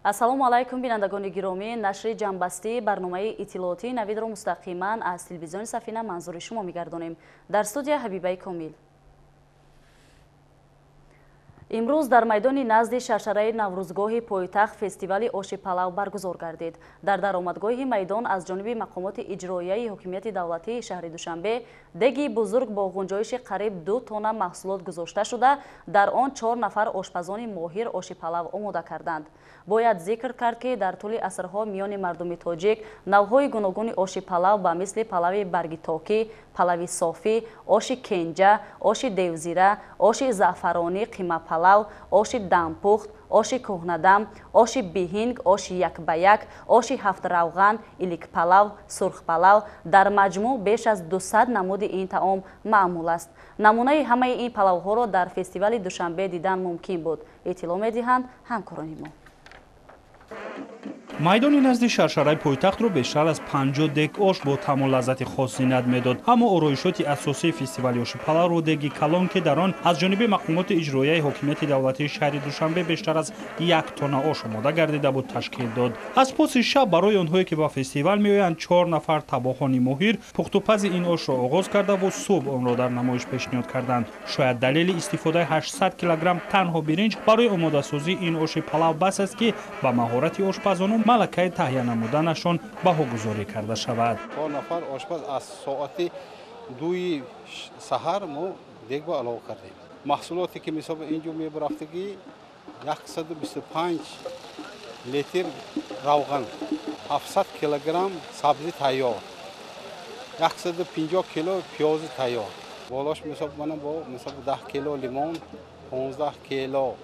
Ассалому алайкум, бинандагони гиромӣ. Нашри ҷамъбастии барномаи иттилоотии Навидро мустақиман аз телевизиони Сафина манзури шумо мегардонем. Дар студия Ҳабибаи Комил. Имрӯз дар майдони назди шаршараи Наврӯзгоҳи пойтахт фестивали оши палав баргузор гардид. Дар даромадгоҳи майдон аз ҷониби мақомоти иҷроияи ҳокимияти давлатии шаҳри Душанбе деги бузург бо ғунҷоиши қариб 2 тонна маҳсулот гузошта шуда, дар он 4 нафар ошпазони моҳир оши палав омода карданд. Бояд зикр кард, ки дар тӯли асрҳо миёни мардуми тоҷик навъҳои гуногуни оши палав ба мисли палави барги токӣ, палави софӣ, оши кенҷа, оши девзира, оши заъфаронӣ, қимапалав, оши дампухт, оши кӯҳнадам, оши биҳинг, оши якбаяк, оши ҳафтравған, иликпалав, сурхпалав, дар маҷмӯъ беш аз 200 намуди ин таом маъмул аст. Намунаи ҳамаи ин палавҳоро дар фестивали Душанбе дидан мумкин буд, иттилоъ медиҳанд ҳамкорони мо. Майдони назди шаршараи пойтахтро бештар аз 50 дек ош бо таъму лаззати хос зинат медод. Аммо ороишоти асосии фестивали оши палавро деги калон, ки дар он аз ҷониби мақомоти иҷроияи ҳокимияти давлатии шаҳри Душанбе бештар аз 1 тонна ош омода гардида буд, ташкил дод. Аз поси шаб барои онҳое, ки ба фестивал меоянд, 4 нафар табохони моҳир пухтупази ин ошро оғоз кардаву субҳ онро дар намоиш пешниҳод карданд. Шояд далели истифодаи 800 килограмм танҳо биринҷ барои омодасозии ин оши палав бас аст, ки ба маҳорати ошпазону малакаи таҳия намуданашон баҳогузорӣ карда шавад. 4 нафар ошпаз аз соати 2 саҳар мо дегба алова кардем. Маҳсулоте ки мисол инҷо мебарафтагӣ 125 литр равған, 700 килограмм сабзи тайёр, 150 кило пиёзи тайёр. Болош мисол мана бо мисол 10 кило лимон, 15 кило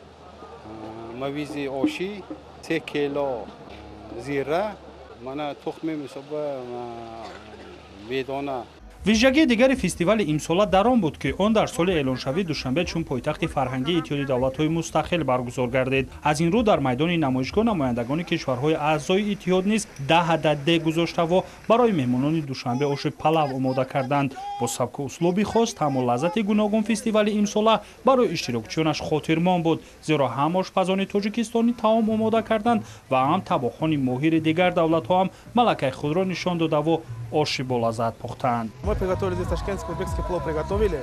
мавизи оши, 3 кило зира, мана тухми мисол бедона. Вижагии дигари фестивали имсола дар он буд, ки он дар соли эълоншавии Душанбе чун пойтахти фарҳангии Иттиҳоди давлатҳои мустақил баргузор гардид. Аз ин рӯ дар майдони намоишгоҳ намояндагони кишварҳои аъзои иттиҳод низ 10 адад дег гузоштаву барои меҳмонони Душанбе оши палав омода карданд. Бо сабку услуби хос, таъму лаззати гуногун фестивали имсола барои иштирокчиёнаш хотирмон буд, зеро ҳам ошпазони тоҷикистонӣ таом омода карданд ва ҳам табохони моҳири дигар давлатҳо ҳам малакаи худро нишон додаву оши болаззат пухтанд. Мы приготовили здесь ташкентский узбекский плов, приготовили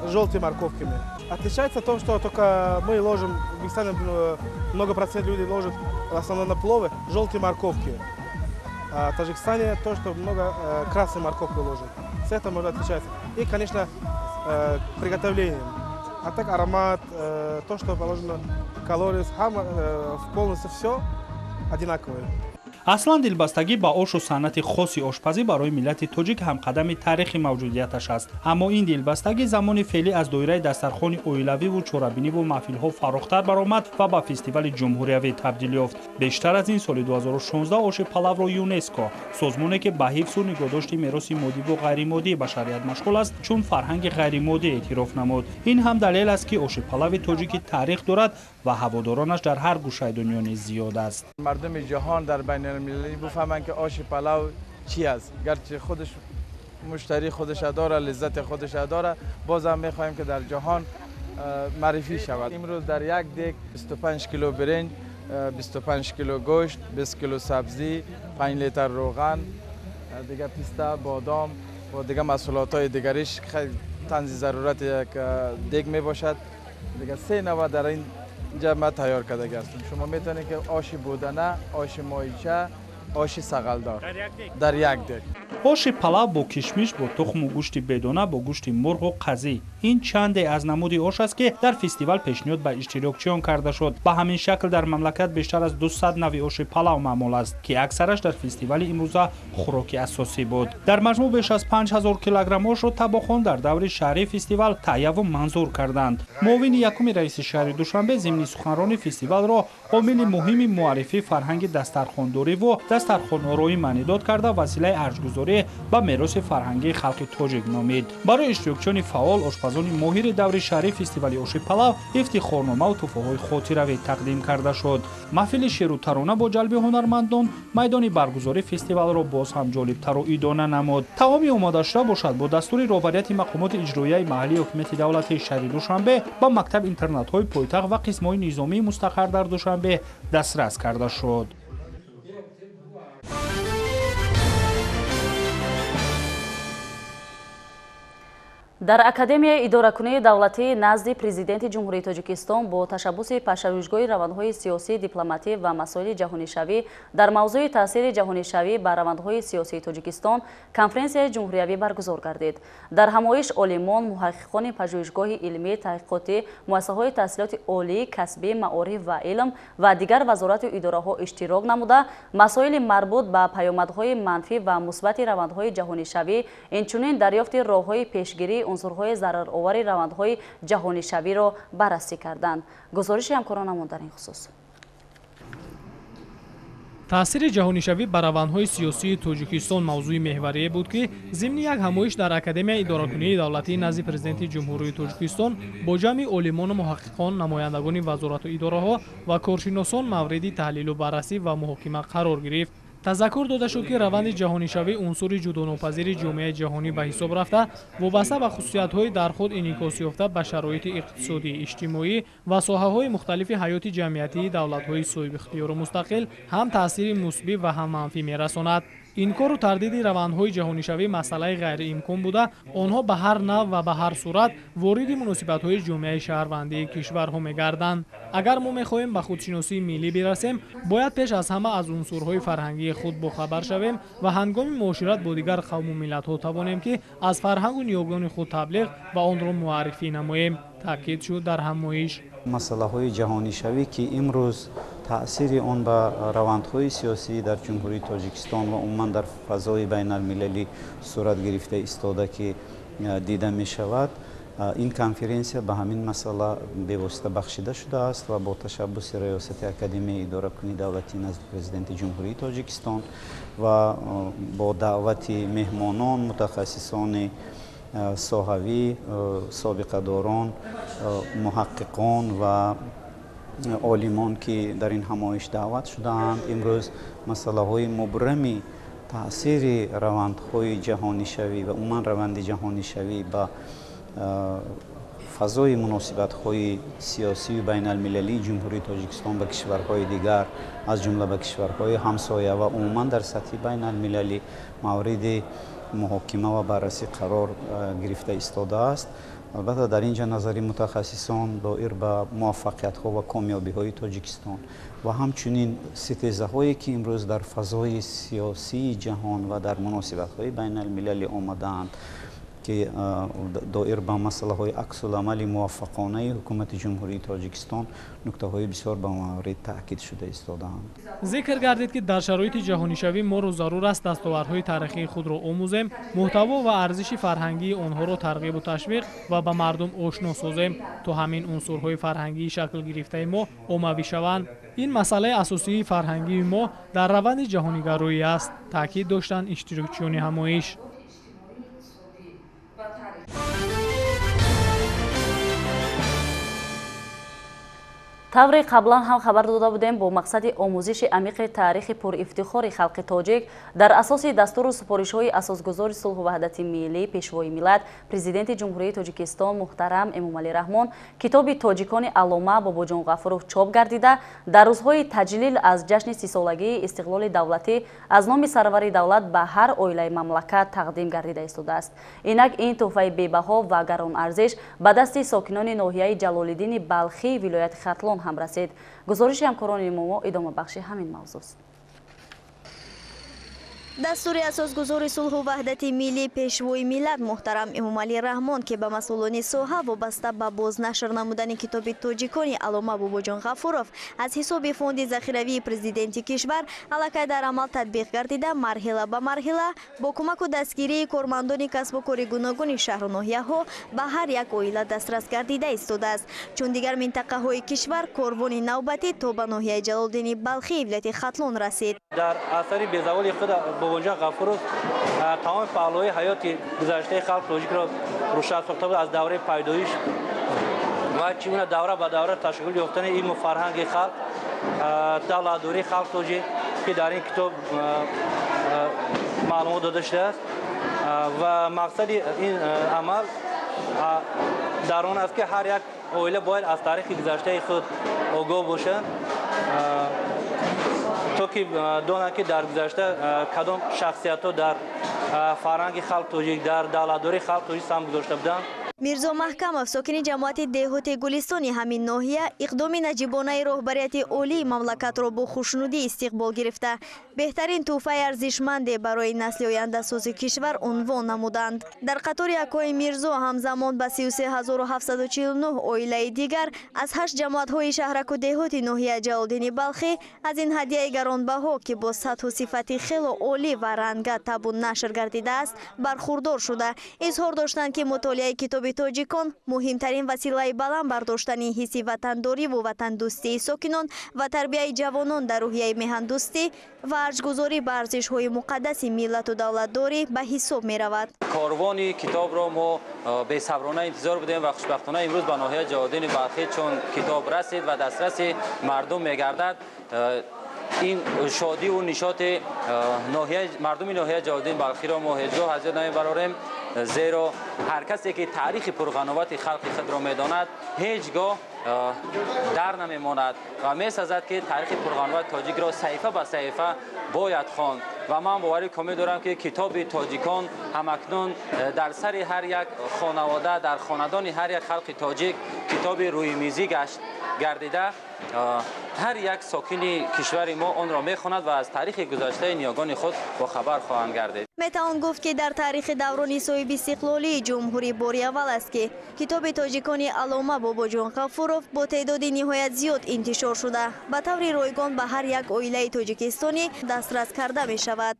желтыми морковками. Отличается в том, что только мы ложим, в Узбекистане много процентов людей ложат в основном на пловы желтые морковки. А в Таджикистане то, что много красной морковки ложат. С этого можно отличаться. И, конечно, приготовлением. А так аромат, то, что положено, калории, полностью все одинаковое. Аслан дилбастагӣ ба ошу санъати хоси ошпазӣ барои миллати тоҷик ҳамқадами таърихи мавҷудияташ аст. Аммо ин дилбастагӣ замони феълӣ аз доираи дастархони оилавиву чорабиниву маҳфилҳо фарохтар баромад ва ба фестивали ҷумҳуриявӣ табдил ёфт. Бештар аз ин соли 2016 оши палавро ЮНЕСКО, созмоне ки ба ҳифзу нигоҳдошти мероси моддиву ғайримоддии башарият машғул аст, чун фарҳанги ғайримоддӣ эътироф намуд. Ин ҳам далел аст, ки оши палави тоҷикӣ таърих дорад ва ҳаводоронаш дар ҳар гӯшаи дунё низ зиёд аст. Мардуми ҷаҳон дар байналмилалӣ бифаҳманд, ки оши палав чӣ аст. Гарчи худаш муштарӣ худаш дора, лаззати худаш дора, бозам мехоҳем, ки дар ҷаҳон معرفی شود. امروز در یک دیگ 25 کیلو برنج، 25 کیلو گوشت، 20 کیلو سبزی، 5 لیتر روغن، دیگه پسته، بادام و دیگه محصولات های دیگریش تنظیم ضرورت یک دیگ می باشد. دیگه 3 نوع در این اینجا ما تیار کرده هستم. شما میتونید که آش بودنه، آش ماهیچه، آش سغلدار در یک دیگ. Оши палав бо кишмиш, бо тухму гӯшти бедона, бо гӯшти мурғу қазӣ. Ин чанде аз намуди ош аст, ки дар фестивал пешниҳод ба иштирокчиён карда шуд. Ба ҳамин шакл дар мамлакат бештар аз 200 нави оши палав маъмул аст, ки аксараш дар фестивали имрӯза хӯроки асосӣ буд. Дар маҷмӯъ беш аз 5000 килограмм ошро табохон дар даври шаҳрии фестивал таҳияву манзур карданд. Муовини якуми раиси шаҳри Душанбе зимни суханрони фестивалро омили муҳими муаррифии фарҳанги дастархондориву дастархонороӣ маънидод карда, василаи арҷгузорӣ ба мероси фарҳангии халқи тоҷик номид. Барои иштирокчиёни фаъол ошпазон ошпазони моҳири даври шаҳрии фестивали оши палав ифтихорномаву тӯҳфаҳои хотиравӣ тақдим карда шуд. Маҳфили шеру тарона бо ҷалби ҳунармандон майдони баргузории фестивалро боз ҳам ҷолибтару идона намуд. Таоми омодашуда бошад бо дастури роҳбарияти мақомоти иҷроияи маҳаллии ҳокимияти давлатии шаҳри Душанбе ба мактаб интернатҳои пойтахт ва қисмҳои низомии мустақар дар Душанбе дастрас карда шуд. Дар Академияи идоракунии давлатии назди Президенти Ҷумҳурии Тоҷикистон бо ташаббуси пажӯҳишгоҳи равандҳои сиёсӣ, дипломатӣ ва масоили ҷаҳонишавӣ дар мавзӯи таъсири ҷаҳонишавӣ ба равандҳои сиёсии Тоҷикистон конференсияи ҷумҳуриявӣ баргузор гардид. Дар ҳамоиш олимон, муҳаққиқони пажӯҳишгоҳи илмӣ, таҳқиқотӣ, муассисаҳои таҳсилоти олӣ, касбӣ, маориф ва илм ва дигар вазорату идораҳо иштирок намуда, масоили марбут ба паёмадҳои манфӣ ва мусбати равандҳои ҷаҳонишавӣ, инчунин дарёфти роҳҳои пешгирии унсурҳои зараровари равандҳои ҷаҳонишавиро баррасӣ карданд. Гузориши ҳамкоронамон дар ин хусус. Таъсири ҷаҳонишавӣ ба равандҳои сиёсии Тоҷикистон мавзӯи меҳварие буд, ки зимни як ҳамоиш дар Академияи идоракунии давлатии назди Президенти Ҷумҳурии Тоҷикистон бо ҷамъи олимону муҳаққиқон, намояндагони вазорату идораҳо ва коршиносон мавриди таҳлилу баррасӣ ва муҳокима қарор гирифт. Тазаккур дода шуд, ки раванди ҷаҳонишавӣ унсури ҷудонопазири ҷомеаи ҷаҳонӣ ба ҳисоб рафта, вобаста ба хусусиятҳои дар худ инъикосёфта ба шароити иқтисодӣ, иҷтимоӣ ва соҳаҳои мухталифи ҳаёти ҷамъиятии давлатҳои соҳибихтиёру мустақил ҳам таъсири мусбӣ ва ҳам манфӣ мерасонад. Инкору тардиди равандҳои ҷаҳонишавӣ масъалаи ғайриимкон буда, онҳо ба ҳар нав ва ба ҳар сурат вориди муносибатҳои ҷомеаи шаҳрвандии кишварҳо мегарданд. Агар мо мехоҳем ба худшиносии миллӣ бирасем, бояд пеш аз ҳама аз унсурҳои фарҳангии худ бохабар шавем ва ҳангоми муошират бо дигар қавму миллатҳо тавонем, ки аз фарҳангу ниёгони худ таблиғ ва онро муаррифӣ намоем, таъкид шуд дар ҳамоиш. Масъалаҳои ҷаҳонишавӣ, ки имрӯз таъсири он ба равандҳои сиёсӣ дар Ҷумҳурии Тоҷикистон ва умуман дар фазои байналмилалӣ сурат гирифта истода, ки дида мешавад, ин конференсия ба ҳамин масъала бевосита бахшида шудааст ва бо ташаббуси Раёсати Академияи идоракунии давлатии назди Президенти Ҷумҳурии Тоҷикистон ва бо даъвати меҳмонон, мутахассисони соҳавӣ, собиқадорон, муҳаққиқон ва олимон, ки дар ин ҳамоиш даъват шудаанд, имрӯз масъалаҳои мубрами таъсири равандҳои ҷаҳонишавӣ ва умуман раванди ҷаҳонишавӣ ба фазои муносибатҳои сиёсию байналмилалии Ҷумҳурии Тоҷикистон ба кишварҳои дигар, аз ҷумла ба кишварҳои ҳамсоя ва умуман дар сатҳи байналмилалӣ мавриди муҳокима ва баррасӣ қарор гирифта истодааст. Албатта, дар ин ҷо назари мутахассисон доир ба муваффақиятҳо ва комёбиҳои Тоҷикистон ва ҳамчунин ситезаҳое, ки имрӯз дар фазои сиёсии ҷаҳон ва дар муносибатҳои байналмилалӣ омадаанд, ки доир ба масъалаҳои аксуламали муваффақонаи ҳукумати Ҷумҳурии Тоҷикистон нуктаҳои бисёр ба маврид таъкид шуда истодаанд. Зикр гардид, ки дар шароити ҷаҳонишавӣ моро зарур аст дастовардҳои таърихии худро омӯзем, муҳтаво ва арзиши фарҳангии онҳоро тарғибу ташвиқ ва ба мардум ошно созем, то ҳамин унсурҳои фарҳангии шаклгирифтаи мо оммавӣ шаванд. Ин масъалаи асосии фарҳангии мо дар раванди ҷаҳонигароӣ аст, таъкид доштанд иштирокчиёни ҳамоиш. Тавре қаблан ҳам хабар дода будем, бо мақсади омӯзиши амиқи таърихи пурэфтихори халқи тоҷик дар асоси дастуру супоришҳои асосгузори сулҳу ваҳдати миллӣ, Пешвои миллат, Президенти Ҷумҳурии Тоҷикистон муҳтарам Эмомалӣ Раҳмон китоби тоҷикони аллома Бобоҷон Ғафуров чоп гардида, дар рӯзҳои таҷлил аз ҷашни 30-солагии истиқлоли давлатӣ аз номи сарвари давлат ба ҳар оилаи мамлакат тақдим гардида истодааст. Инак ин тӯҳфаи бебаҳо ва гаронарзиш ба дасти сокинони ноҳияи Ҷалолиддини Балхии вилояти Хатлон ҳам расид. Гузориши ҳамкорони мо идомабахши ҳамин мавзӯст. Дастури асосгузори сулҳу ваҳдати миллӣ, Пешвои миллат муҳтарам Эмомалӣ Раҳмон, ки ба масъулони соҳа вобаста ба бознашр намудани китоби тоҷикони аллома Бобоҷон Ғафуров аз ҳисоби фонди захиравии президенти кишвар аллакай дар амал татбиқ гардида, марҳила ба марҳила бо кӯмаку дастгирии кормандони касбу кори гуногуни шаҳру ноҳияҳо ба ҳар як оила дастрас гардида истодааст. Чун дигар минтақаҳои кишвар, корвони навбатӣ то ба ноҳияи Ҷалолиддини Балхии вилояти Хатлон расид. Дар асари безаволи худ Бобоҷон Ғафуров тамоми паҳлӯи ҳаёти гузаштаи халқи тоҷикро рӯшан сохта буд, аз давраи пайдоиш ва чӣ гуна давра ба давра ташаккул ёфтани илму фарҳанги халқ, давлатдории халқи тоҷик, ки дар ин китоб маълумот дода шудааст. Ва мақсади ин амал дар он аст, ки ҳар як оила бояд аз таърихи гузаштаи худ огоҳ бошанд, то ки донанд, ки дар гузашта кадом шахсиятҳо дар фарҳанги халқи тоҷик, дар давлатдории халқи тоҷик саҳм гузошта буданд. Мирзо Маҳкамов, сокини ҷамоати деҳоти Гулистони ҳамин ноҳия, иқдоми наҷибонаи роҳбарияти олии мамлакатро бо хушнудӣ истиқбол гирифта, беҳтарин тӯҳфаи арзишманде барои насли ояндасози кишвар унвон намуданд. Дар қатори акои Мирзо ҳамзамон ба 33749 оилаи дигар аз 8 ҷамоатҳои шаҳраку деҳоти ноҳия Ҷалолиддини Балхӣ аз ин ҳадияи гаронбаҳо, ки бо сатҳу сифати хело олӣ ва ранга табу нашр гардидааст, бархурдор шуда, изҳор доштанд, ки мутолиаи китоби тоҷикон муҳимтарин василаи баланд бардоштани ҳисси ватандориву ватандӯстии сокинон ва тарбияи ҷавонон дар рӯҳияи меҳандӯстӣ ва арҷгузорӣ ба арзишҳои муқаддаси миллату давлатдорӣ ба ҳисоб меравад. Корвони китобро мо бесаброна интизор будем ва хушбахтона имрӯз ба ноҳияи Ҷалолиддини Балхӣ чун китоб расид ва дастраси мардум мегардад, ин шодиву нишоти мардуми ноҳияи Ҷалолиддини Балхиро мо ҳеҷ гоҳ аз ёд намебарорем, зеро ҳар касе ки таърихи пурғановати халқи худро медонад, ҳеҷ гоҳ дар намемонад ва месазад, ки таърихи пурғановати тоҷикро саҳифа ба саҳифа бояд хонд. Ва ман боварӣ комил дорам, ки китоби тоҷикон ҳамакнун дар сари ҳар як хонавода, дар хонадони ҳар як халқи тоҷик китоби рӯймизӣ гардида, ҳар як сокини кишвари мо онро мехонад ва аз таърихи гузаштаи ниёгони худ бохабар хоҳанд гардид. Метавон гуфт, ки дар таърихи даврони соҳибистиқлолии ҷумҳурӣ бори аввал аст, ки китоби тоҷикони Аллома Бобоҷон Ғафуров бо теъдоди ниҳоят зиёд интишор шуда, ба таври ройгон ба ҳар як оилаи тоҷикистонӣ дастрас карда мешавад.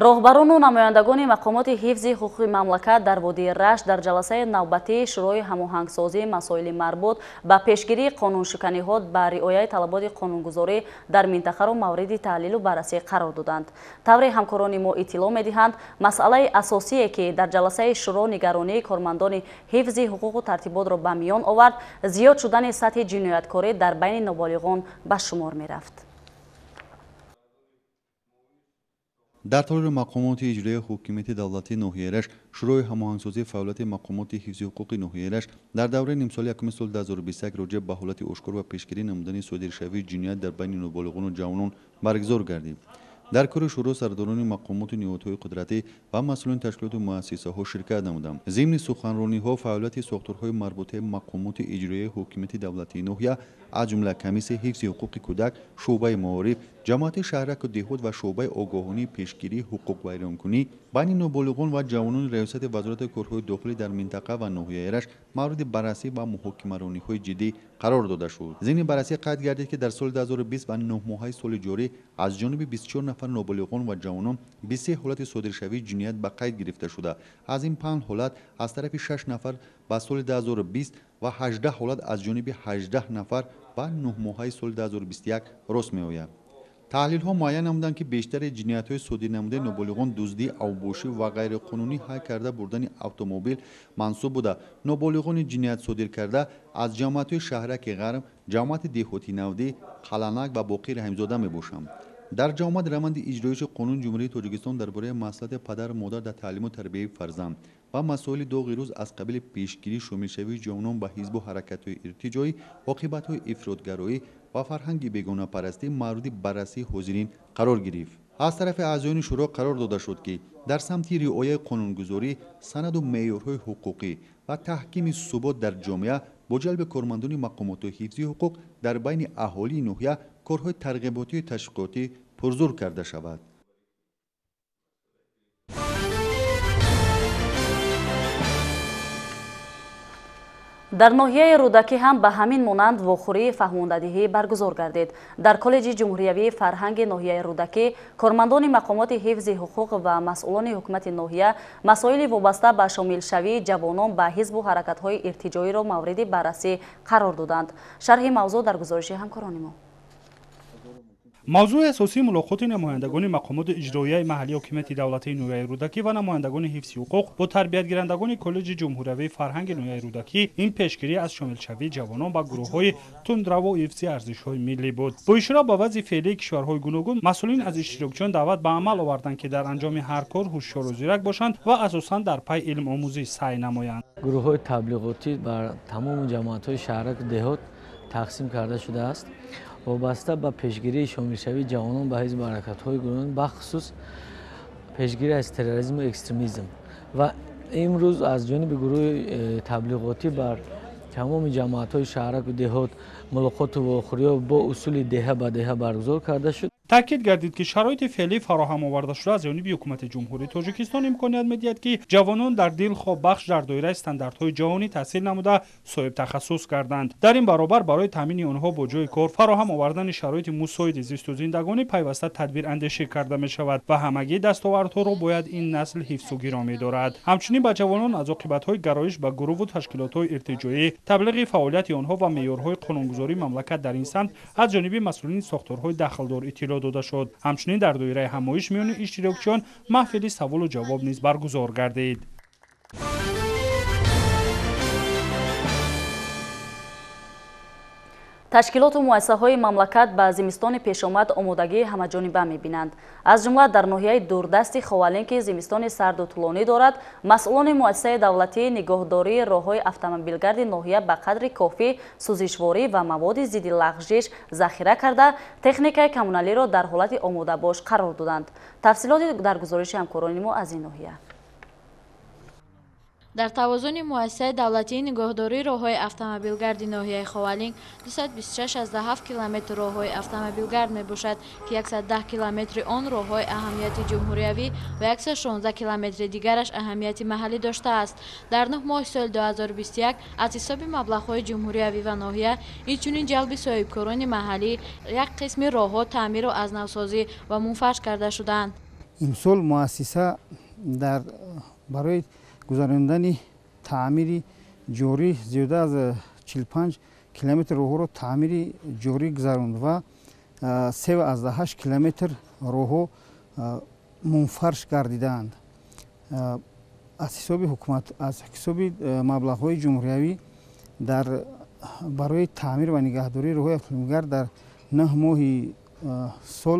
Роҳбарону намояндагони мақомоти ҳифзи ҳуқуқи мамлакат дар водии Рашт дар ҷаласаи навбатии Шӯрои ҳамоҳангсозии масоили марбут ба пешгирии қонуншиканиҳо ба риояи талаботи қонунгузорӣ дар минтақаро мавриди таҳлилу баррасӣ қарор доданд. Тавре ҳамкорони мо иттилоъ медиҳанд, масъалаи асосие, ки дар ҷаласаи шӯро нигаронии кормандони ҳифзи ҳуқуқу тартиботро ба миён овард, зиёд шудани сатҳи ҷинояткорӣ дар байни ноболиғон ба шумор мерафт. Дар толори мақомоти иҷроияи ҳукумати давлатии ноҳияи Рашт Шӯрои ҳамоҳангсозии фаъолияти мақомоти ҳифзи ҳуқуқи ноҳияи Рашт дар давраи нимсоли якуми соли 2021 роҷеъ ба ҳолати ошкор ва пешгирӣ намудани содиршавии ҷиноят дар байни ноболиғону ҷавонон баргузор гардид. Дар кори шӯро сардорони мақомоту ниҳодҳои қудратӣ ва масъулони ташкилоту муассисаҳо ширкат намуданд. Зимни суханрониҳо фаъолияти сохторҳои марбутаи мақомоти иҷроияи ҳукумати давлатии ноҳия, аз ҷумла комиссияи ҳифзи ҳуқуқи кӯдак, шӯъбаи маориф, ҷамоати шаҳраку деҳот ва шӯъбаи огоҳонии пешгирии ҳуқуқвайронкунӣ байни ноболиғон ва ҷавонони раёсати вазорати корҳои дохилӣ дар минтақа ва ноҳияи Рашт мавриди баррасӣ ва муҳокимарониҳои ҷиддӣ қарор дода шуд. Зимни баррасӣ қайд гардид, ки дар соли 2020 ва 9 моҳаи соли ҷорӣ аз ҷониби 24 нафар ноболиғон ва ҷавонон 23 ҳолати содиршавии ҷиноят ба қайд гирифта шуда, аз ин 5 ҳолат аз тарафи 6 нафар ба соли 2020 ва 18 ҳолат аз ҷониби 18 нафар ба 9 моҳаи соли 2021 рост меояд. Таҳлилҳо муайян намуданд, ки бештари ҷиноятҳои содир намудаи ноболиғон дуздӣ, авбошӣ ва ғайриқонунӣ ҳай карда бурдани автомобил мансуб буда, ноболиғони ҷиноят содир карда аз ҷамоатҳои шаҳраки Ғарб, ҷамоати деҳоти Навдӣ, Қаланак ва Боқӣ Раҳимзода мебошанд. Дар ҷамоат раванди иҷроиши Қонуни Ҷумҳурии Тоҷикистон дар бораи маслиҳати падару модар дар таълиму тарбияи фарзанд ва масоили доғи рӯз аз қабили пешгирӣ шомилшавии ҷавонон ба ҳизбу ҳаракатҳои иртиҷоӣ, оқибатҳои ифротгароӣ ва фарҳанги бегонапарастӣ мавриди баррасии ҳозирин қарор гирифт. Аз тарафи аъзоёни шӯро қарор дода шуд, ки дар самти риояи қонунгузорӣ, санаду меъёрҳои ҳуқуқӣ ва таҳкими субот дар ҷомеа бо ҷалби кормандони мақомоти ҳифзи ҳуқуқ дар байни аҳолии ноҳия корҳои тарғиботию ташвиқотӣ пурзур карда шавад. Дар ноҳияи Рӯдакӣ ҳам ба ҳамин монанд вохӯрии фаҳмондадиҳӣ баргузор гардид. Дар коллеҷи ҷумҳуриявии фарҳанги ноҳияи Рӯдакӣ кормандони мақомоти ҳифзи ҳуқуқ ва масъулони ҳукумати ноҳия масоили вобаста ба шомилшавии ҷавонон ба ҳизбу ҳаракатҳои иртиҷоиро мавриди баррасӣ қарор доданд. Шарҳи мавзӯъ дар гузориши ҳамкорони мо. Мавзӯи асосии мулоқоти намояндагони мақомоти иҷроияи маҳаллии ҳокимияти давлатии ноҳияи Рӯдакӣ ва намояндагони ҳифзи ҳуқуқ бо тарбиятгирандагони коллеҷи ҷумҳуриявии фарҳанги ноҳияи Рӯдакӣ ин пешгирӣ аз шомилшавии ҷавонон ба гурӯҳҳои тундраву ҳифзи арзишҳои миллӣ буд. Бо ишора ба вазъи феълии кишварҳои гуногун, масъулин аз иштирокчиён даъват ба амал оварданд, ки дар анҷоми ҳар кор ҳушёру зирак бошанд ва асосан дар пай илмомӯзӣ саъй намоянд. Гурӯҳҳои таблиғотӣ бар тамоми ҷамоатҳои шаҳраку деҳот тақсим карда шудааст. Вобаста ба пешгирии шомилшавии ҷавонон ба ҳизбу ҳаракатҳои гуногун, бахусус пешгирӣ аз терроризму экстремизм. Ва имрӯз аз ҷониби гурӯҳи таблиғотӣ бар тамоми ҷамоатҳои шаҳраку деҳот мулоқоту вохӯриҳо бо усули деҳа ба деҳа баргузор карда шуд. Таъкид гардид, ки шароити феълӣ фароҳам оварда шуда аз ҷониби ҳукумати Ҷумҳурии Тоҷикистон имконият медиҳад, ки ҷавонон дар дилхоҳ бахш дар доираи стандартҳои ҷаҳонӣ таҳсил намуда соҳибтахассус гарданд. Дар ин баробар барои таъмини онҳо бо ҷои кор, фароҳам овардани шароити мусоиди зисту зиндагонӣ пайваста тадбирандешӣ карда мешавад ва ҳамагии дастовардҳоро бояд ин насл ҳифзу гиромӣ дорад. Ҳамчунин ба ҷавонон аз оқибатҳои гароиш ба гурӯҳу ташкилотҳои иртиҷоӣ, таблиғи фаъолияти онҳо ва меъёрҳои қонунгузории мамлакат дар ин самт аз ҷониби масъулини сохторҳои дахлдор иттилоъ дода шуд. Ҳамчунин дар доираи ҳамоиш миёни иштирокчиён маҳфили саволу ҷавоб низ баргузор гардид. Ташкилоту муассисаҳои мамлакат ба зимистони пешомад омодагии ҳамаҷониба мебинанд. Аз ҷумла дар ноҳияи дурдасти Ховалин, ки зимистони сарду тӯлонӣ дорад, масъулони муассисаи давлатии нигоҳдории роҳҳои автомобилгарди ноҳия ба қадри кофӣ сӯзишворӣ ва маводи зидди лағжиш захира карда, техникаи коммуналиро дар ҳолати омодабош қарор доданд. Тафсилоти дар гузориши ҳамкорони мо аз ин ноҳия. Дар тавозуни муассисаи давлатии нигоҳдории роҳҳои автомобилгарди ноҳияи Ховалинг 226,7 километр роҳҳои автомобилгард мебошад, ки 110 километри он роҳҳои аҳамияти ҷумҳуриявӣ ва 116 километри дигараш аҳамияти маҳаллӣ доштааст. Дар 9 моҳи соли 2021 аз ҳисоби маблағҳои ҷумҳуриявӣ ва ноҳия, инчунин ҷалби соҳибкорони маҳаллӣ як қисми роҳҳо таъмиру аз навсозӣ ва мунфарш карда шуданд. Имсол муассиса дар барои гузарондани таъмири ҷорӣ зиёда аз 45 километр роҳҳоро таъмири ҷорӣ гузаронд ва 3,8 километр роҳҳо мунфарш гардидаанд. Аз ҳисоби ҳукумат, аз ҳисоби маблағҳои ҷумҳуриявӣ дар барои таъмир ва нигаҳдории роҳҳои автомобилгард дар 9 моҳи сол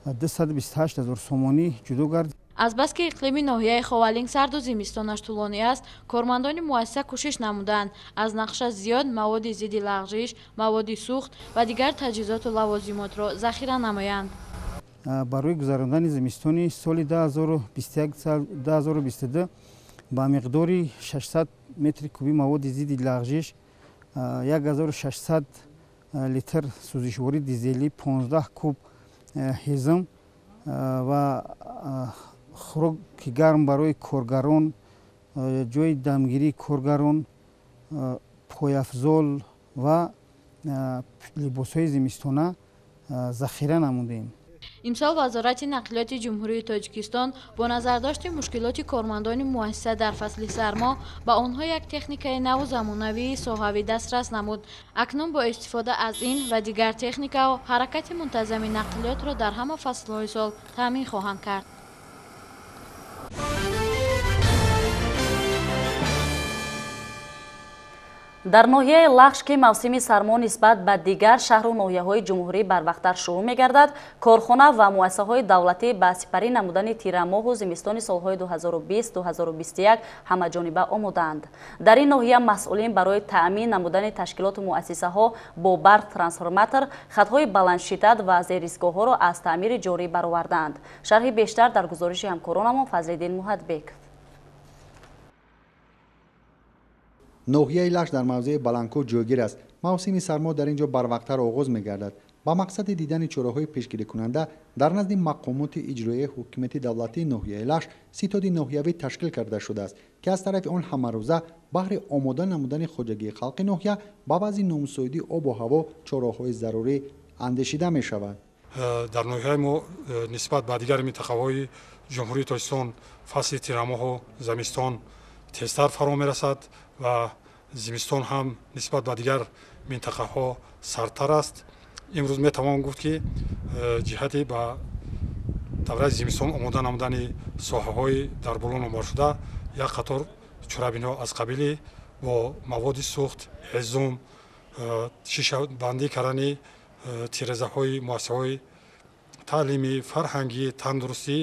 228 ҳазор сомонӣ ҷудо гардид. Азбаски иқлими ноҳияи Ховалинг сарду зимистонаш тӯлонӣ аст, кормандони муассиса кӯшиш намуданд аз нақша зиёд маводи зидди лағжиш, маводи сӯхт ва дигар таҷҳизоту лавозимотро захира намоянд. Барои гузарондани зимистони соли 2021-2022 ба миқдори 600 метри кубӣ маводи зидди лағжиш, 1600 литр сӯзишвории дизелӣ, 15 куб ҳезм ва хӯроки гарм барои коргарон, ҷои дамгирии коргарон, пойафзол ва либосҳои зимистона захира намудем. Имсол Вазорати нақлиёти Ҷумҳурии Тоҷикистон бо назардошти мушкилоти кормандони муассиса дар фасли сармо ба онҳо як техникаи наву замонавии соҳавӣ дастрас намуд. Акнун бо истифода аз ин ва дигар техникаҳо ҳаракати мунтазами нақлиётро дар ҳама фаслҳои сол таъмин хоҳанд кард. Дар ноҳияи Лахш, ки мавсими сармо нисбат ба дигар шаҳру ноҳияҳои ҷумҳурӣ барвақттар шурӯъ мегардад, корхона ва муассисаҳои давлатӣ ба сипарӣ намудани тирамоҳу зимистони солҳои 2020-2021 ҳамаҷониба омодаанд. Дар ин ноҳия масъулин барои таъмин намудани ташкилоту муассисаҳо бо барқ, трансформатор, хатҳои баландшиддат ва зеристгоҳҳоро аз таъмири ҷорӣ баровардаанд. Шарҳи бештар дар гузориши ҳамкоронамон Фазлиддин Муҳатбеков. Ноҳияи Лахш дар мавзеи Баландкӯҳ ҷойгир аст. Мавсими сармо дар ин ҷо барвақттар оғоз мегардад. Ба мақсади дидани чораҳои пешгирикунанда дар назди мақомоти иҷроияи ҳукумати давлатии ноҳияи Лахш ситоди ноҳиявӣ ташкил карда шудааст, ки аз тарафи он ҳамарӯза баҳри омода намудани хоҷагии халқи ноҳия ба вазъи номусоиди обу ҳаво чораҳои зарурӣ андешида мешавад. Дар ноҳияи мо нисбат ба дигар минтақаҳои Ҷумҳурии Тоҷикистон фасли тирамоҳу замистон тезтар фаро мерасад ва зимистон ҳам нисбат ба дигар минтақаҳо сардтар аст. Имрӯз метавон гуфт, ки ҷиҳати ба давраи зимистон омода намудани соҳаҳои дар боло номбаршуда як қатор чорабиниҳо аз қабили бо маводи сӯхт, ҳезум, шишабандӣ кардани тирезаҳои муассисаҳои таълимӣ, фарҳангӣ, тандурустӣ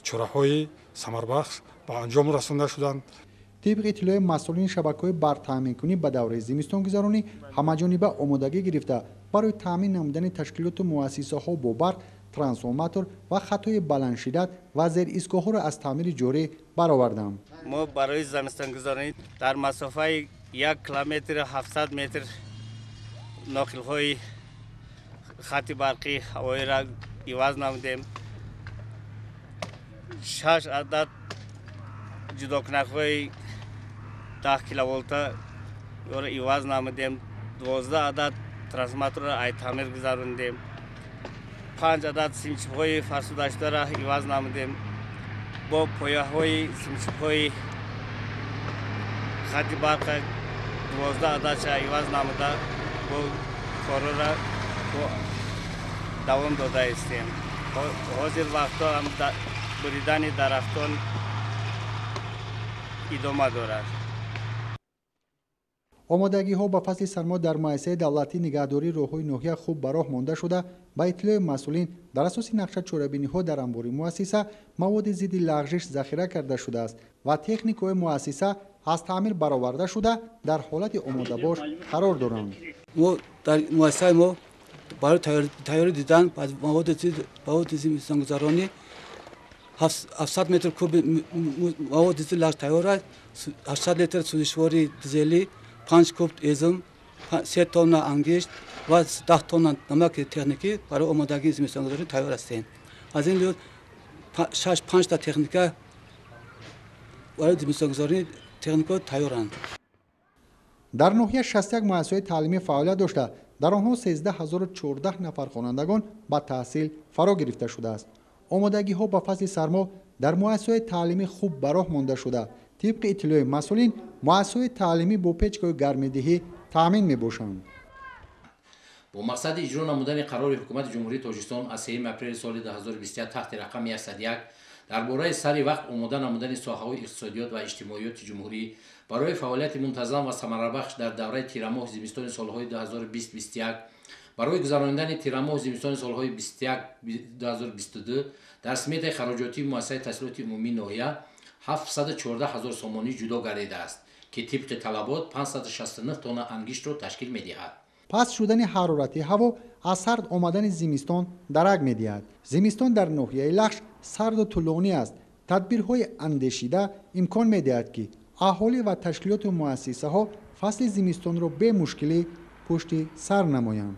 чораҳои самарбахш ба анҷом расонда шуданд. Тибқи иттилои масъулини шабакаҳои барқтаъминкунӣ ба давраи зимистонгузаронӣ ҳамаҷониба омодагӣ гирифта, барои таъмин намудани ташкилоту муассисаҳо бо барқ, трансформатор ва хатҳои баландшиддат ва зеристгоҳҳоро аз таъмири ҷорӣ бароварданд. Мо барои зимистонгузаронӣ дар масофаи 1 километр 700 метр ноқилҳои хати барқӣ ҳавоиро иваз намудем. 6 адад ҷудокунакҳои 10 киловолта иваз намудем. 12 адад трансформаторро ай таъмир гузарондем. 5 адад симчипҳои фарсудашударо иваз намудем. Бо пояҳои симчипҳои хати барқа 12 ададша иваз намуда, бо корора давом дода истем. Ҳозир вақтҳо ҳам буридани дарахтон идома дорад. Омодагиҳо ба фасли сармо дар муассисаи давлатии нигаҳдории роҳҳои ноҳия хуб ба роҳ монда шуда, ба иттилои масъулин дар асоси нақша чорабиниҳо дар анбори муассиса маводи зидди лағжиш захира карда шудааст ва техникаҳои муассиса аз таъмир бароварда шуда дар ҳолати омодабош қарор доранд. Мо дар муассисаи мо барои тайёрӣ дидан маводи зимистонгузаронӣ 700 метр куби маводи зидди лағж тайёр аст, 800 литр сӯзишвори дизелӣ, 5 куб эзм, 3 тонна ангишт ва 10 тонна намаки техникӣ барои омодагии зимистонгузаронӣ тайёр ҳастем. Аз ин лиҳоз 5 та техника барои зимистонгузаронӣ техникаҳо тайёранд. Дар ноҳия 61 муассисаҳои таълимӣ фаъолият дошта, дар онҳо 13014 нафар хонандагон ба таҳсил фаро гирифта шудааст. Омодагиҳо ба фасли сармо дар муассисаҳои таълимӣ хуб ба роҳ монда шуда, тибқи иттилои масъулин муассисаҳои таълимӣ бо печкаҳои гармидиҳӣ таъмин мебошанд. Бо мақсади иҷро намудани қарори Ҳукумати Ҷумҳурии Тоҷикистон аз 3 апрели соли 2021 таҳти рақами 101 дар бораи сари вақт омода намудани соҳаҳои иқтисодиёт ва иҷтимоиёти ҷумҳурӣ барои фаъолияти мунтазам ва самарабахш дар давраи тирамоҳ зимистони солҳои 2020-21 барои гузаронидани тирамоҳ зимистони солҳои 2022 дар сметаи хароҷотии муассисаи таҳсилоти умумии ноҳия 714 ҳазор сомонӣ ҷудо гардидааст, ки тибқи талабот 569 тонна ангиштро ташкил медиҳад. Паст шудани ҳарорати ҳаво аз сард омадани зимистон дарак медиҳад. Зимистон дар ноҳияи Лахш сарду тӯлонӣ аст. Тадбирҳои андешида имкон медиҳад, ки аҳолӣ ва ташкилоту муассисаҳо фасли зимистонро бемушкилӣ пушти сар намоянд.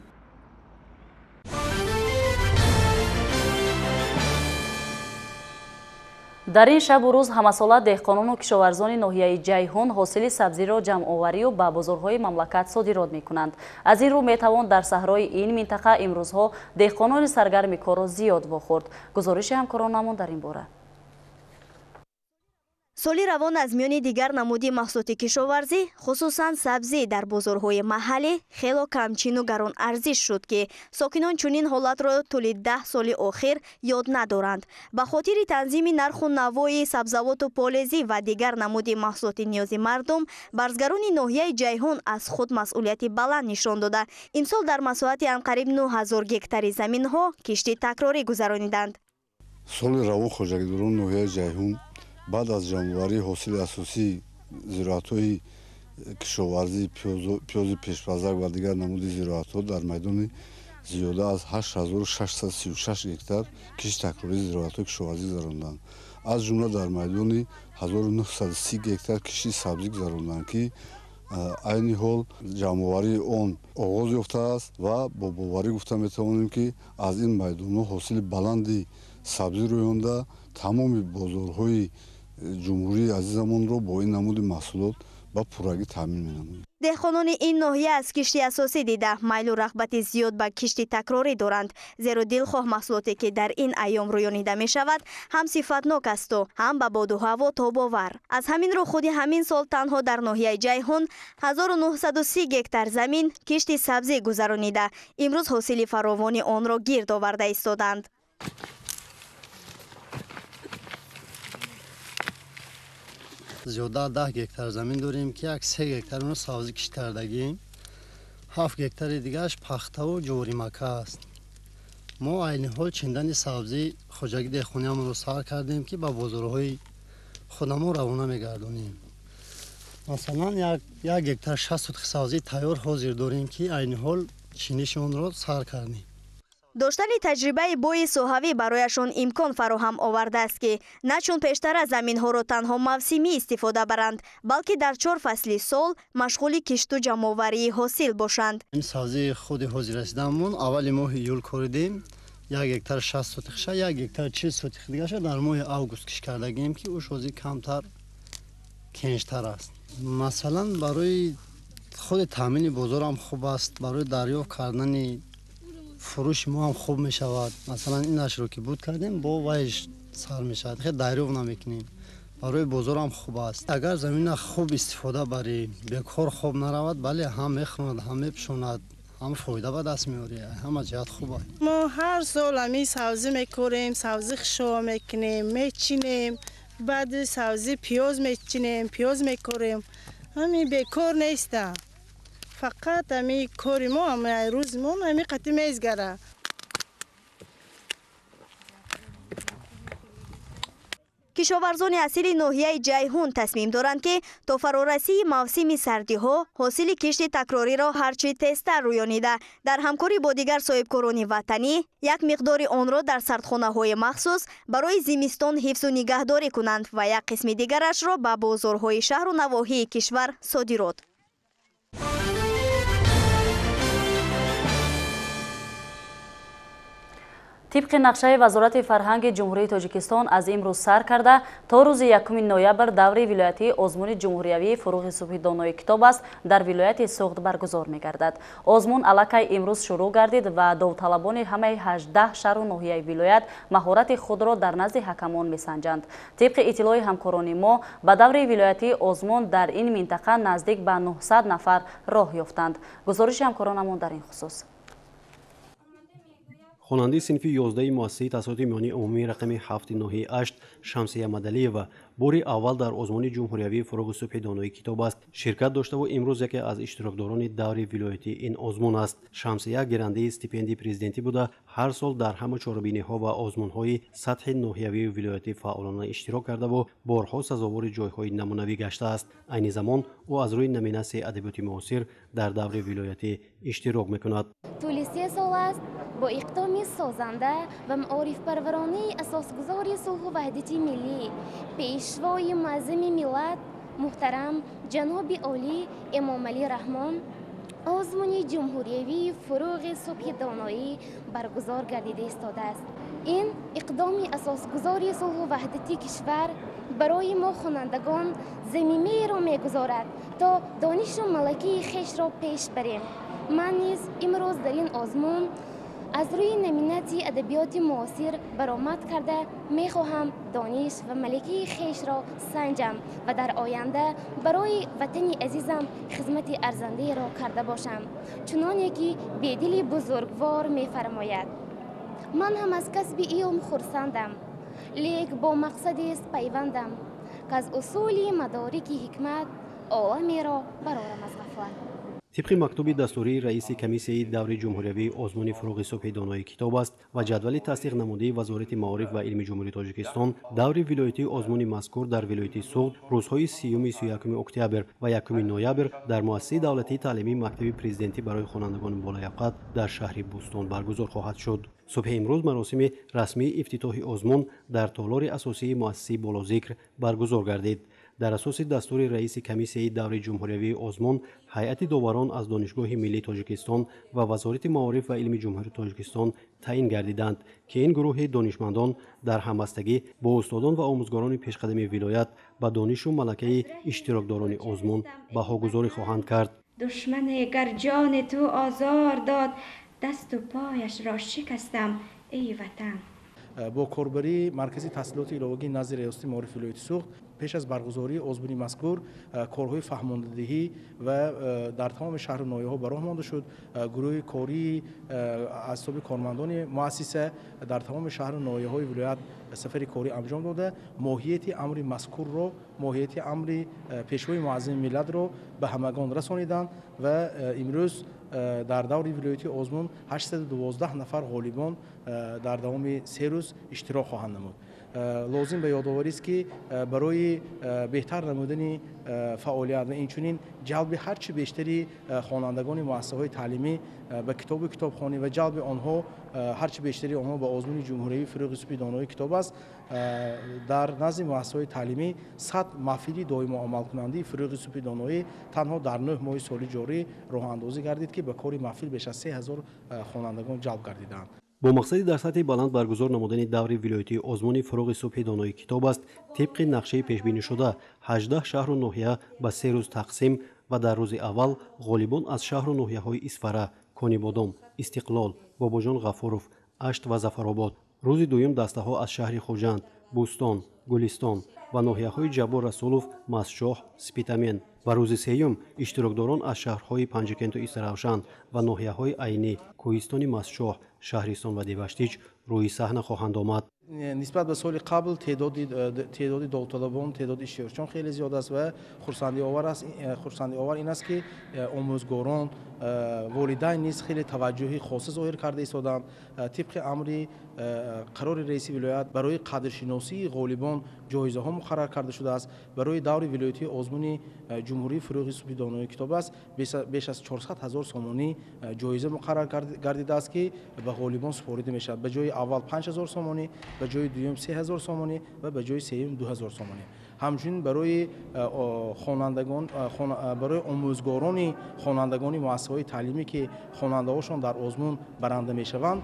Дар ин шабу рӯз ҳамасола деҳқонону кишоварзони ноҳияи Ҷайҳун ҳосили сабзиро ҷамъоварию ба бозорҳои мамлакат содирот мекунанд. Аз ин рӯ метавон дар саҳрои ин минтақа имрӯзҳо деҳқонони саргарми корро зиёд вохӯрд. Гузориши ҳамкоронамон дар ин бора. Соли равон аз миёни дигар намуди маҳсулоти кишоварзӣ, хусусан сабзӣ, дар бозорҳои маҳаллӣ хело камчину гарон арзиш шуд, ки сокинон чунин ҳолатро тӯли 10 соли охир ёд надоранд. Ба хотири танзими нарху навои сабзавоту полезӣ ва дигар намуди маҳсулоти ниёзи мардум, барзгарони ноҳияи Ҷайҳун аз худ масъулияти баланд нишон дода, имсол дар масоҳати анқариб 9000 гектари заминҳо кишти такрорӣ гузарониданд. Соли равон хоҷагидорони ноҳияи Ҷайҳун баъд аз ҷамъоварии ҳосили асосии зироатҳои кишоварзӣ, пиёзи пешпазак ва дигар намуди зироатҳо дар майдони зиёда аз 8636 гектар кишти такрории зироатҳои кишоварзӣ гузаронданд. Аз ҷумла дар майдони 1930 гектар кишти сабзӣ гузаронданд, ки Айни ҳол ҷамъоварии он оғоз ёфтааст ва бо боварӣ гуфта метавонем, ки аз ин майдонҳо ҳосили баланди сабзӣ рӯёнда тамоми бозорҳои ҷумҳурии азизамонро бо ин намуди маҳсулот ба пуррагӣ таъмин менамоем. Деҳқонони ин ноҳия аз кишти асосӣ дида майлу рағбати зиёд ба кишти такрорӣ доранд, зеро дилхоҳ маҳсулоте ки дар ин айём рӯёнида мешавад, ҳам сифатнок асту ҳам ба боду ҳаво тобовар. Аз ҳамин рӯ худи ҳамин сол танҳо дар ноҳияи Ҷайҳун 1930 гектар замин кишти сабзӣ гузаронида, имрӯз ҳосили фаровони онро гирд оварда истоданд. Зиёда 10 гектар замин дорем, ки як 3 гектар онро сабзӣ кишт кардагим, 7 гектари дигааш пахтаву ҷоримака аст. Мо айни ҳол чиндани сабзӣ хоҷагии деҳқониамонро сар кардем, ки ба бозорҳои худамон равона мегардонем. Масалан, як гектар 60 сотих сабзӣ тайёр ҳозир дорем, ки айни ҳол чиниши онро сар кардем. Доштани таҷрибаи бои соҳавӣ барояшон имкон фароҳам овардааст, ки на чун пештара заминҳоро танҳо мавсимӣ истифода баранд, балки дар 4 фасли сол машғули кишту ҷамъоварии ҳосил бошанд. Ин сабзии худи ҳозир расидаамон аввали моҳи июл коридем, 1 гектар 60 сотихша, 1 гектар 40 сотих дигаша дар моҳи август кишт кардагем, ки уш ҳозир камтар кенҷтар аст. Масалан, барои худи таъмини бозорам хуб аст, барои дарёфт кардани фурӯши мо ҳам хуб мешавад. Масалан, ин ашро ки буд кардем, бо вайш сар мешавад, хеле дарёфт намекунем. Барои бозор ҳам хуб аст. Агар замина хуб истифода барӣ, бекор хоб наравад, бале, ҳам мехӯрад, ҳам мепӯшонад, ҳам фоида ба даст меорад, ҳама ҷиҳат хуб аст. Мо ҳар сол ҳамин сабзӣ мекорем, сабзӣ хишова мекунем, мечинем, баъд сабзӣ пиёз мечинем, пиёз мекорем. Ҳамин бекор неста. Фақат ҳамин кори мо, ҳамин рӯзи мо ҳамин қатӣ мезгара. Кишоварзони асили ноҳияи Ҷайҳун тасмим доранд, ки то фарорасии мавсими сардиҳо ҳосили кишти такрориро ҳарчи тезтар рӯёнида, дар ҳамкорӣ бо дигар соҳибкорони ватанӣ як миқдори онро дар сардхонаҳои махсус барои зимистон ҳифзу нигаҳдорӣ кунанд ва як қисми дигарашро ба бозорҳои шаҳру навоҳии кишвар содирот. Тибқи нақшаи Вазорати фарҳанги Ҷумҳурии Тоҷикистон аз имрӯз сар карда то рӯзи 1 ноябр даври вилоятии озмуни ҷумҳуриявии фурӯғи субҳи донои китоб аст дар вилояти Суғд баргузор мегардад. Озмун аллакай имрӯз шурӯъ гардид ва довталабони ҳамаи 18 шаҳру ноҳияи вилоят маҳорати худро дар назди ҳакамон месанҷанд. Тибқи иттилои ҳамкорони мо, ба даври вилоятии озмун дар ин минтақа наздик ба 900 нафар роҳ ёфтанд. Гузориши ҳамкоронамон дар ин хусус. Хонандаи синфи 11 муассисаи таҳсилоти миёнаи умумии рақами 7 ноҳияи 8 Шамсия Мадалиева бори аввал дар озмуни ҷумҳуриявии фурӯғи субҳи донои китоб аст ширкат доштаву имрӯз яке аз иштирокдорони даври вилоятии ин озмун аст. Шамсия гирандаи стипендии президентӣ буда, ҳар сол дар ҳама чорабиниҳо ва озмунҳои сатҳи ноҳиявию вилоятӣ фаъолона иштирок кардаву борҳо сазовори ҷойҳои намунавӣ гаштааст. Айни замон ӯ аз рӯи номинатсияи адабиёти муосир дар даври вилоятӣ иштирок мекунад. Тӯли 3 сол аст бо иқдоми созанда ва маорифпарваронии асосгузори сулҳу ваҳдати миллӣ, пешвои муаззами миллат муҳтарам ҷаноби олӣ Эмомалӣ Раҳмон озмуни ҷумҳуриявии фурӯғи субҳи доноӣ баргузор гардида истодааст. Ин иқдоми асосгузори сулҳу ваҳдати кишвар барои мо хонандагон замимаеро мегузорад, то донишу малакаи хешро пеш барем. Ман низ имрӯз дар ин озмун аз рӯи номинатсияи адабиёти муосир баромад карда мехоҳам дониш ва малакаи хешро санҷам ва дар оянда барои ватани азизам хизмати арзандаеро карда бошам, чуноне ки Бедили бузургвор мефармояд: ман ҳам аз касби илм хурсандам, лек бо мақсадест пайвандам, ки аз усули мадорики ҳикмат оламеро барорам аз ғафлат. Тибқи мактуби дастурии раиси комиссияи даври ҷумҳуриявии озмуни фурӯғи субҳи донои китоб аст ва ҷадвали тасдиқнамудаи Вазорати маориф ва илми Ҷумҳурии Тоҷикистон, даври вилоятии озмуни мазкур дар вилояти Суғд рӯзҳои 30-31 октябр ва 1 ноябр дар муассисаи давлатии таълимии мактаби президентӣ барои хонандагони болаёқат дар шаҳри Бӯстон баргузор хоҳад шуд. Субҳи имрӯз маросими расмии ифтитоҳи озмун дар толори асосии муассисаи болозикр баргузор гардид. Дар асоси дастури раиси комиссияи даври ҷумҳуриявии озмун, ҳайати доварон аз Донишгоҳи миллии Тоҷикистон ва Вазорати маориф ва илми Ҷумҳурии Тоҷикистон таъин гардиданд, ки ин гурӯҳи донишмандон дар ҳамбастагӣ бо устодон ва омӯзгорони пешқадами вилоят ба донишу малакаи иштирокдорони озмун баҳогузорӣ хоҳанд кард. Душмане гар ҷони ту озор дод, дасту пояшро шикастам, эй ватан. Бо корбарии маркази таҳсилоти иловагии назди Риёсати маорифи вилояти Суғд пеш аз баргузории озмуни мазкур корҳои фаҳмондадиҳӣ ва дар тамоми шаҳру ноҳияҳо ба роҳ монда шуд. Гурӯҳи кории аз ҳисоби кормандони муассиса дар тамоми шаҳру ноҳияҳои вилоят сафари корӣ анҷом дода, моҳияти амри мазкурро, моҳияти амри Пешвои муаззами миллатро ба ҳамагон расониданд ва имрӯз дар даври вилоятии озмун 812 нафар ғолибон дар давоми 3 рӯз иштирок хоҳанд намуд. Лозим ба ёдоварист, ки барои беҳтар намудани фаъолият ва инчунин ҷалби ҳарчи бештари хонандагони муассисаҳои таълимӣ ба китобу китобхонӣ ва ҷалби онҳо ҳарчи бештари онҳо ба озмуни ҷумҳуриявии «Фурӯғи субҳи донои китоб аст», дар назди муассисаҳои таълимӣ 100 маҳфили доимо амалкунандаи «Фурӯғи субҳи доноӣ» танҳо дар 9 моҳи соли ҷорӣ роҳандозӣ гардид, ки ба кори маҳфил беш аз 3000 хонандагон ҷалб гардиданд. Бо мақсади дар сатҳи баланд баргузор намудани даври вилоятии озмуни «Фурӯғи субҳи донои китоб аст», тибқи нақшаи пешбинишуда 18 шаҳру ноҳия ба 3 рӯз тақсим ва дар рӯзи аввал ғолибон аз шаҳру ноҳияҳои Исфара, Конибодом, Истиқлол, Бобоҷон Ғафуров, Ашт ва Зафаробод, рӯзи дуюм дастаҳо аз шаҳри Хуҷанд, Бӯстон, Гулистон ва ноҳияҳои Ҷаббор Расулов, Мастчоҳ, Спитамен ва рӯзи сеюм иштирокдорон аз шаҳрҳои Панҷакенту Истаравшан ва ноҳияҳои Айнӣ, Кӯҳистони Мастчоҳ, Шаҳристон ва Деваштич рӯи саҳна хоҳанд омад. Нисбат ба соли қабл теъдоди довталабон, теъдоди иштирокчиён хеле зиёд аст ва хурсандиовар ин аст, ки омӯзгорон, волидайн низ хеле таваҷҷӯҳи хоса зоҳир карда истоданд. Тибқи амри қарори раиси вилоят барои қадршиносии ғолибон ҷоизаҳо муқаррар карда шудааст. Барои даври вилоятии озмуни ҷумҳурии «Фурӯғи субҳи донои китоб аст» беш аз 400 ҳазор сомонӣ ҷоиза муқаррар гардидааст, ки ба ғолибон супорида мешавад. Ба ҷои аввал 5000 сомонӣ, ба ҷои дуюм 3000 сомонӣ ва ба ҷои сеюм 2000 сомонӣ. Ҳамчунин барои хонандагон, барои омӯзгорони хонандагони муассисаҳои таълимӣ, ки хонандаҳошон дар озмун баранда мешаванд,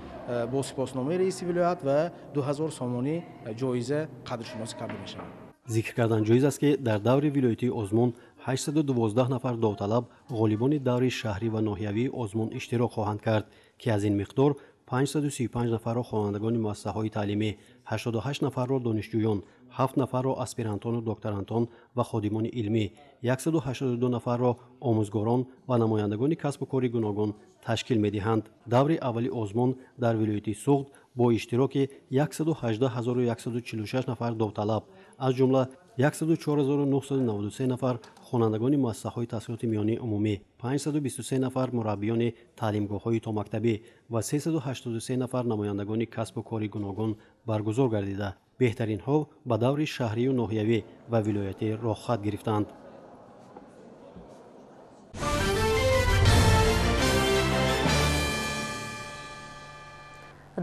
бо сипосномаи раиси вилоят ва 2000 сомонӣ ҷоиза қадршиносӣ карда мешаванд. Зикр кардан ҷоиз аст, ки дар даври вилоятии озмун 812 нафар довталаб ғолибони даври шаҳрӣ ва ноҳиявии озмун иштирок хоҳанд кард, ки аз ин миқдор 535 нафарро хонандагони муассисаҳои таълимӣ, 88 нафарро донишҷӯён, 7 нафарро аспирантону докторантон ва ходимони илмӣ, 182 нафарро омӯзгорон ва намояндагони касбу кори гуногун ташкил медиҳанд. Даври аввали озмун дар вилояти Суғд бо иштироки 118146 нафар довталаб, аз ҷумла 104993 нафар хонандагони муассисаҳои таҳсилоти миёнаи умумӣ, 523 нафар мураббиёни таълимгоҳҳои томактабӣ ва 383 нафар намояндагони касбу кори гуногун баргузор гардида, беҳтаринҳо ба даври шаҳрию ноҳиявӣ ва вилоятӣ роҳхат гирифтанд.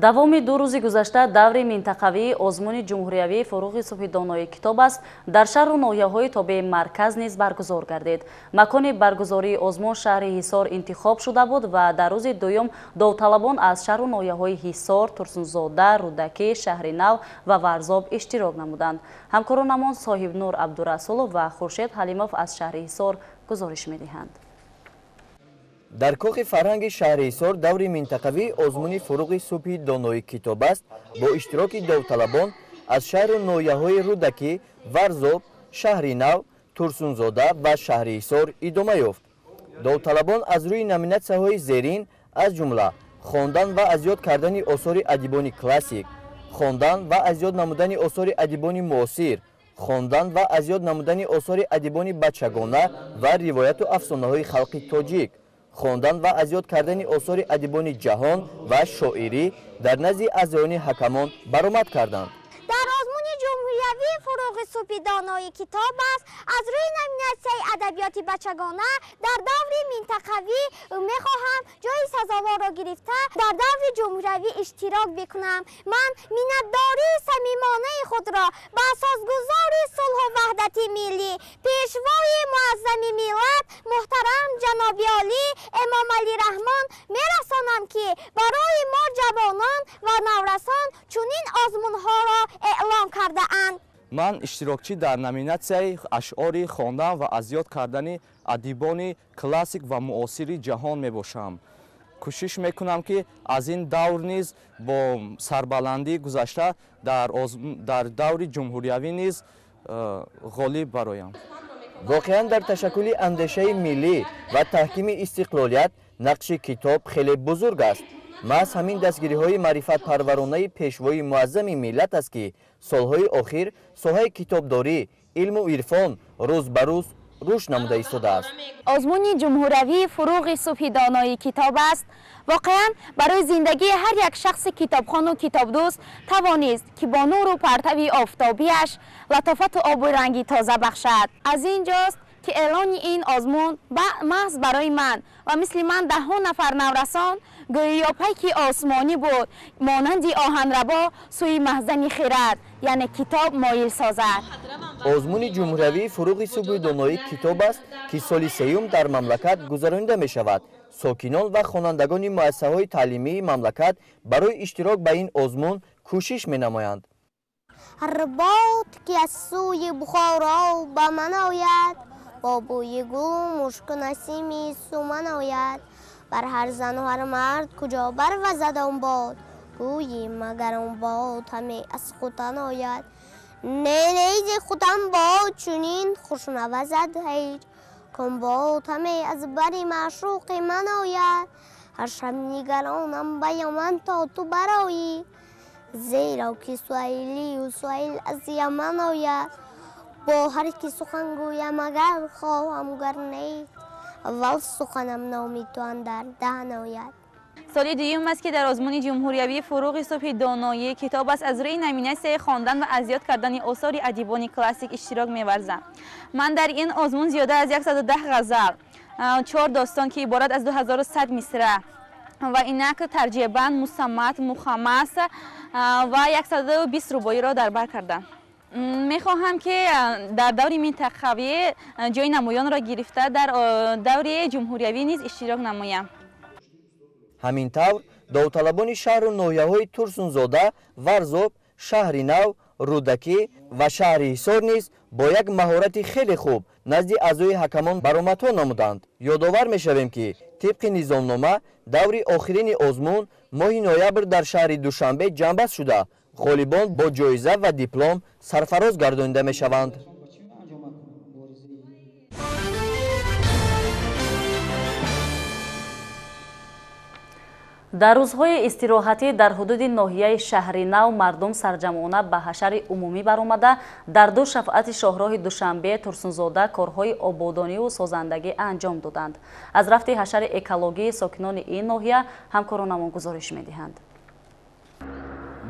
Давоми 2 рӯзи гузашта даври минтақавии озмуни ҷумҳуриявии «Фурӯғи субҳи донои китоб аст» дар шаҳру ноҳияҳои тобеи марказ низ баргузор гардид. Макони баргузории озмун шаҳри Ҳисор интихоб шуда буд ва дар рӯзи дуюм довталабон аз шаҳру ноҳияҳои Ҳисор, Турсунзода, Рӯдакӣ, Шаҳри Нав ва Варзоб иштирок намуданд. Ҳамкоронамон Соҳибнур Абдурасулов ва Хуршед Ҳалимов аз шаҳри Ҳисор гузориш медиҳанд. Дар кохи фарҳанги шаҳри Ҳисор даври минтақавии озмуни «Фурӯғи субҳи донои китоб аст» бо иштироки довталабон аз шаҳру ноҳияҳои Рӯдакӣ, Варзоб, Шаҳри Нав, Турсунзода ва шаҳри Ҳисор идома ёфт. Довталабон аз рӯи номинатсияҳои зерин, аз ҷумла хондан ва аз ёд кардани осори адибони классик, хондан ва аз ёд намудани осори адибони муосир, хондан ва аз ёд намудани осори адибони бачагона ва ривояту афсонаҳои халқи тоҷик, хондан ва аз ёд кардани осори адибони ҷаҳон ва шоирӣ дар назди аъзоёни ҳакамон баромад карданд. Дар озмуни ҷумҳуриявии ҷумҳуриявии фурӯғи субҳи донои китоб аст аз рӯи номинатсияи адабиёти бачагона дар даври минтақавӣ мехоҳам ҷои сазоворро гирифта дар даври ҷумҳуриявӣ иштирок бикунам. Ман миннатдории самимонаи худро ба асосгузори сулҳу ваҳдати миллӣ, пешвои муаззами миллат муҳтарам ҷаноби олӣ Эмомалӣ Раҳмон мерасонам, ки барои мо ҷавонон ва наврасон чунин озмунҳоро эълон кардаанд. Ман иштирокчӣ дар номинатсияи ашъори хондан ва аз ёд кардани адибони классик ва муосири ҷаҳон мебошам. Кӯшиш мекунам, ки аз ин давр низ бо сарбаландӣ гузашта дар даври ҷумҳуриявӣ низ ғолиб бароям. Воқеан дар ташаккули андешаи миллӣ ва таҳкими истиқлолият нақши китоб хеле бузург аст. Маҳз ҳамин дастгириҳои маърифатпарваронаи пешвои муаззами миллат аст, ки солҳои охир соҳаи китобдорӣ, илму ирфон рӯз ба рӯз рушд намуда истодааст. Озмуни ҷумҳуриявии фурӯғи субҳи донои китоб аст воқеан барои зиндагии ҳар як шахси китобхону китобдӯст тавонист, ки бо нуру партави офтобиаш латофату обу ранги тоза бахшад. Аз ин ҷост, ки эълони ин озмун маҳз барои ман ва мисли ман даҳҳо нафар наврасон гӯё пайки осмонӣ буд, монанди оҳанрабо сӯи маҳзани хирад, яъне китоб моил созад. Озмуни ҷумҳуриявии фурӯғи субҳи доноии китоб аст, ки соли сеюм дар мамлакат гузаронида мешавад. Сокинон ва хонандагони муассисаҳои таълимии мамлакат барои иштирок ба ин озмун кӯшиш менамоянд. Ҳар бод ки аз сӯи Бухоро ба ман ояд, бо бӯи гулу мушку насими суман ояд. Бар ҳар зану ҳар мард куҷо барвазад он бод, гӯйӣ магар он бод ҳаме аз Хутан ояд. Не, нези Хутан бод чунин хуш навазад ҳеҷ, кун бод ҳаме аз бари маъшуқи ман ояд. Ҳар шаб нигаронам ба Яман то ту бароӣ, зеро ки суҳайлию суҳайл аз Яман ояд. Бо ҳар ки сухан гӯям агар хоҳам гар не, аввал суханам номи ту андар даҳан ояд. Соли дуюм аст, ки дар озмуни ҷумҳуриявии фурӯғи субҳи доноии китоб аст аз рӯи номинатсияи хондан ва аз ёд кардани осори адибони классик иштирок меварзам. Ман дар ин озмун зиёда аз 110 ғазал, 4 достон, ки иборат аз 2100 мисра ва инак тарҷибан, мусаммат, мухаммас ва 120 рубоиро дар бар кардам. Мехоҳам, ки дар даври минтақавӣ ҷои намоёнро гирифта дар даври ҷумҳуриявӣ низ иштирок намоям. Ҳамин тавр довталабони шаҳру ноҳияҳои Турсунзода, Варзоб, Шаҳри Нав, Рӯдакӣ ва шаҳри Ҳисор низ бо як маҳорати хеле хуб назди аъзои ҳакамон баромадҳо намуданд. Ёдовар мешавем, ки тибқи низомнома даври охирини озмун моҳи ноябр дар шаҳри Душанбе ҷамъбаст шуда, ғолибон бо ҷоиза ва диплом сарфароз гардонида мешаванд. Дар рӯзҳои истироҳатӣ дар ҳудуди ноҳияи Шаҳри Нав мардум сарҷамъона ба ҳашари умумӣ баромада дар ду шафъати шоҳроҳи Душанбе Турсунзода корҳои ободониву созандагӣ анҷом доданд. Аз рафти ҳашари экологии сокинони ин ноҳия ҳамкоронамон гузориш медиҳанд.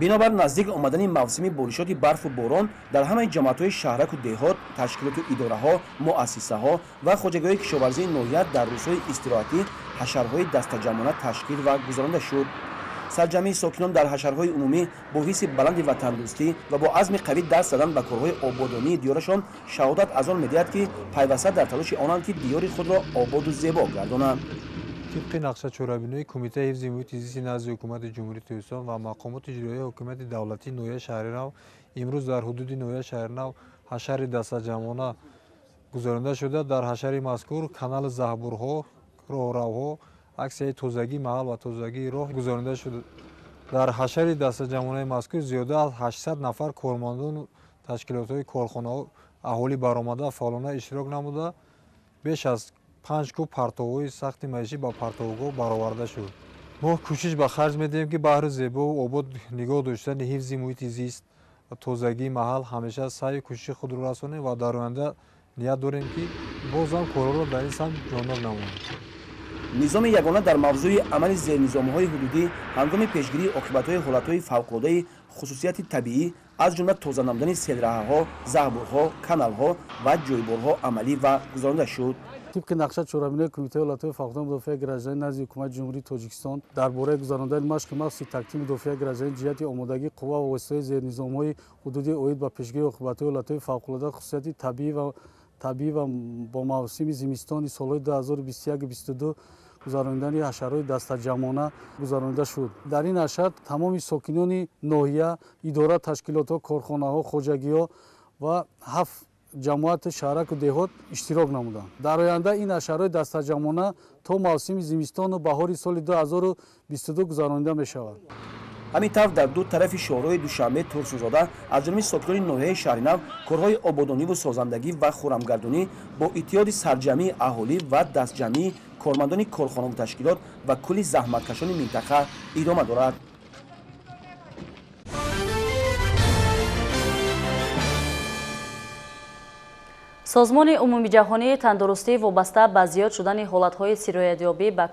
Бинобар наздик омадани мавсими боришоти барфу борон дар ҳамаи ҷамоатҳои шаҳраку деҳот, ташкилоту идораҳо, муассисаҳо ва хоҷагиҳои кишоварзии ноҳия дар рӯзҳои истироҳатӣ ҳашарҳои дастаҷамъона ташкил ва гузаронида шуд. Сарҷамъии сокинон дар ҳашарҳои умумӣ бо ҳисси баланди ватандӯстӣ ва бо азми қавӣ даст задан ба корҳои ободонии диёрашон шаҳодат аз он медиҳад, ки пайваста дар талоши онанд, ки диёри худро ободу зебо гардонанд. Тибқи нақша чорабинои Кумитаи ҳифзи муҳити зисти назди Ҳукумати Ҷумҳурии Тоҷикистон ва мақомоти иҷроияи ҳокимияти давлатии ноҳияи Шаҳри Нав имрӯз дар ҳудуди ноҳияи Шаҳри Нав ҳашари дастаҷамъона гузаронида шуда, дар ҳашари мазкур канали заҳбурҳо, роҳравҳо, аксияи тозагии маҳал ва тозагии роҳ гузаронида шуда. Дар ҳашари дастаҷамъонаи мазкур зиёда аз 800 нафар кормандону ташкилотҳои корхонаҳо аҳолӣ баромада фаъолона иштирок намуда, беш аз 5 куб партовҳои сахти маишӣ ба партовгоҳ бароварда шуд. Мо кӯшиш ба харҷ медиҳем, ки баҳри зебову обод нигоҳ доштани ҳифзи муҳити зист ва тозагии маҳал ҳамеша саъю кӯшиши худро расонем ва дар оянда ният дорем, ки бозам корҳоро дар ин самт ҷоннок намоем. Низоми ягона дар мавзӯи амали зернизомҳои ҳудудӣ ҳангоми пешгирии оқибатҳои ҳолатҳои фавқулодаи хусусияти табиӣ аз ҷумла тоза намудани селраҳаҳо, заҳбурҳо, каналҳо ва ҷойборҳо амалӣ ва гузаронида шуд. Тибқи нақша чорабинои Кумитаи ҳолатҳои фавқулодда мудофиаи гражданӣ назди Ҳукумати Ҷумҳурии Тоҷикистон дар бораи гузарондани машқи махсуси тактики мудофиаи гражданӣ ҷиҳати омодагии қувва ва воситаҳои зернизомҳои ҳудудӣ оид ба пешгирии оқибатҳои ҳолатҳои фавқулодда хусусияти табиӣ ва бо мавсими зимистони солҳои 2021-22 гузаронидани ҳашарҳои дастаҷамъона гузаронида шуд. Дар ин ҳашар тамоми сокинони ноҳия, идора, ташкилотҳо, корхонаҳо, хоҷагиҳо ва 7 ҷамоати шаҳраку деҳот иштирок намуданд. Дар оянда ин ҳашарҳои дастаҷамъона то мавсими зимистону баҳори соли 2022 гузаронида мешавад. Ҳамин тавр дар ду тарафи шоҳроҳи Душанбе Турсунзода аз ҷониби сокинони ноҳияи Шаҳринав корҳои ободониву созандагӣ ва хурамгардонӣ бо иттиҳоди сарҷамъии аҳолӣ ва дастҷамъии кормандони корхонаву ташкилот ва кулли заҳматкашони минтақа идома дорад. Созмони умумиҷаҳонии тандурустӣ вобаста ба зиёд шудани ҳолатҳои сироятёбӣ ба